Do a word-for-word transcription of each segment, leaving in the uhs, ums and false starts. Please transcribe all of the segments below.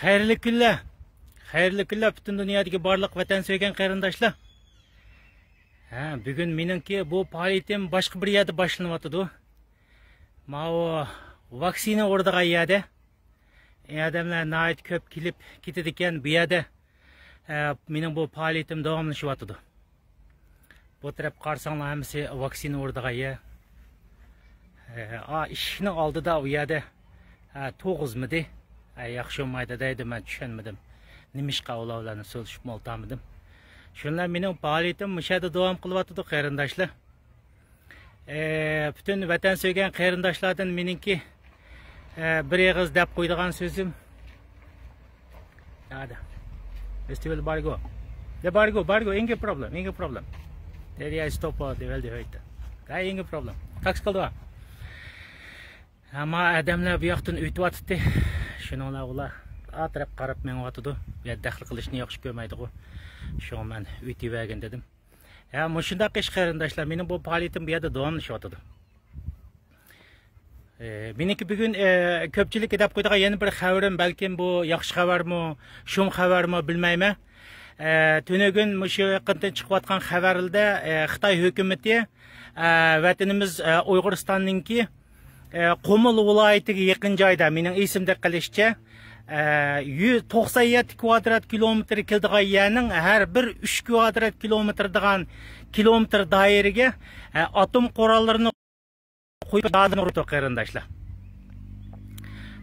خەيرلىك كۈنلەر. خەيرلىك كۈنلەر پۈتۈن دۇنيادىكى بارلىق ۋەتەن سۆيگەن قېرىنداشلار. ھە، بۈگۈن مېنىڭكى بۇ پائالىيىتىم باشقا بىر يەردە باشلىنىۋاتىدۇ. ماۋۇ ۋاكسىنا ئۇرىدىغان يەردە. ئادەملەر ناھايىتى كۆپ كېلىپ كېتىدىكەن بۇ يەردە. ھە، مېنىڭ بۇ پائالىيىتىم داۋاملىشىۋاتىدۇ. بۇ تەرەپ قارىساڭلار ھەممىسى ۋاكسىنا ئۇرىدىغان يەر. ئە، ئا، ئىشىكنىڭ ئالدىدا ئۇ يەردە، ئە، تۇغۇزمىدى. ئە، ياخشى بولمايدۇ دەيدۇ، مەن چۈشەنمىدىم. نېمىشقا ئۇلار بىلەن سۆزلىشىپمۇ ئولتۇرمىدىم. شۇنداق مېنىڭ پائالىيىتىم مۇشۇ يەردە داۋام قىلىۋاتىدۇ، قېرىنداشلار. ئە، پۈتۈن ۋەتەن سۆيگەن قېرىنداشلاردىن مېنىڭكى، ئە، بىر ئېغىز دەپ قويىدىغان سۆزۈم. Nada. Este el bargo. De bargo, bargo, inga problem, inga problem. Dedi ya stop o, devel de hoyta. Kay inga problem. Kaks kaldı. ئەمما ئادەملەر بۇ ياقتىن ئۆتۈۋاتىتتى. شۇنىڭ بىلەن ئۇلار ئا تەرەپ قاراپ مېڭىۋاتىدۇ. بۇ يەردە دەخلى قىلىشنى ياخشى كۆرمەيدىغۇ. شۇڭا مەن ئۆتۈۋەرگىن دېدىم. ھە، مۇشۇنداق ئىش قېرىنداشلار، مېنىڭ بۇ پائالىيىتىم بۇ يەردە داۋاملىشىۋاتىدۇ. ئى، مېنىڭكى بۈگۈن، ئى، كۆپچىلىككە دەپ قويىدىغان يەنە بىر خەۋىرىم، بەلكىم بۇ ياخشى خەۋەرمۇ، شۇم خەۋەرمۇ بىلمەيمەن. ئى، تۈنۈگۈن مۇشۇ يېقىندىن چىقىۋاتقان خەۋەردە، ئى، خىتاي ھۆكۈمىتى، ئى، ۋەتىنىمىز، ئى، ئۇيغۇرىستاننىڭكى، ئى، قۇمۇل ۋىلايىتىگە يېقىن جايدا، مېنىڭ ئېسىمدە قېلىشىچە، ئى، يۈز توقسان يەتتە كۋادرات كىلومېتىر كېلىدىغان يەرنىڭ ھەر بىر ئۈچ كۋادرات كىلومېتىر دېگەن كىلومېتىر دائىرىگە، ئى، ئاتوم قوراللىرىنى قويۇپ دادىنى ئۇرىدۇ، قېرىنداشلار.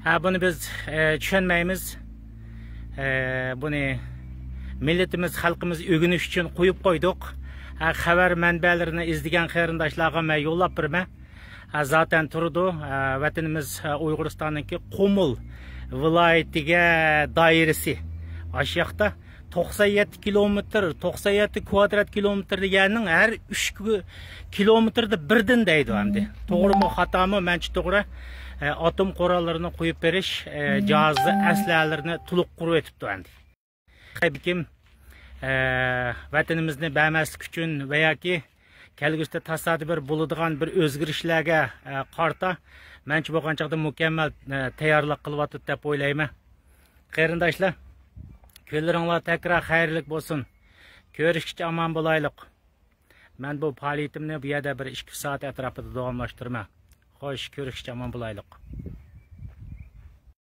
ھە، بۇنى بىز، ئە، چۈشەنمەيمىز. ئە، بۇنى مىللىتىمىز، خەلقىمىز ئۆگىنىش ئۈچۈن قويۇپ قويدۇق. ھە، خەۋەر مەنبەلىرىنى ئىزدىگەن قېرىنداشلارغا مەن يوللاپ بېرىمەن. ھە، زاتەن تۇرىدۇ. ھە، ۋەتىنىمىز، ھە، ئۇيغۇرىستاننىڭكى قۇمۇل ۋىلايىتىگە دائىرىسى. ئاشۇ ياقتا توقسان يەتتە كىلومېتىر، توقسان يەتتە كۋادرات كىلومېتىر دېگەننىڭ ھەر ئۈچ كىلومېتىردا بىردىن دەيدۇ ئەمدى. توغرىمۇ، خاتامۇ؟ مەنچە توغرا. ئە، ئاتوم قوراللىرىنى قويۇپ بېرىش، ئە، جاھازى، ئەسلىھەلىرىنى تولۇق قۇرۇۋېتىپتۇ ئەمدى. بەلكىم، ئە، ۋەتىنىمىزنى بەرمەسلىك ئۈچۈن ۋە ياكى كەلگۈسىدە تاسادىپىي بىر بولىدىغان بىر ئۆزگىرىشلەرگە، ئە، قارىتا مەنچە بولغان چاغدا مۇكەممەل، ئە، تەييارلىق قىلىۋاتىدۇ دەپ ئويلايمەن. قېرىنداشلار، كۈنلىرىڭلار تەكرار خەيرلىك بولسۇن. كۆرۈشكىچە ئامان بولايلۇق. مەن بۇ پائالىيىتىمنى بۇ يەردە بىر ئىككى سائەت ئەتراپىدا داۋاملاشتۇرىمەن. خوش، كۆرۈشكىچە ئامان بولايلۇق.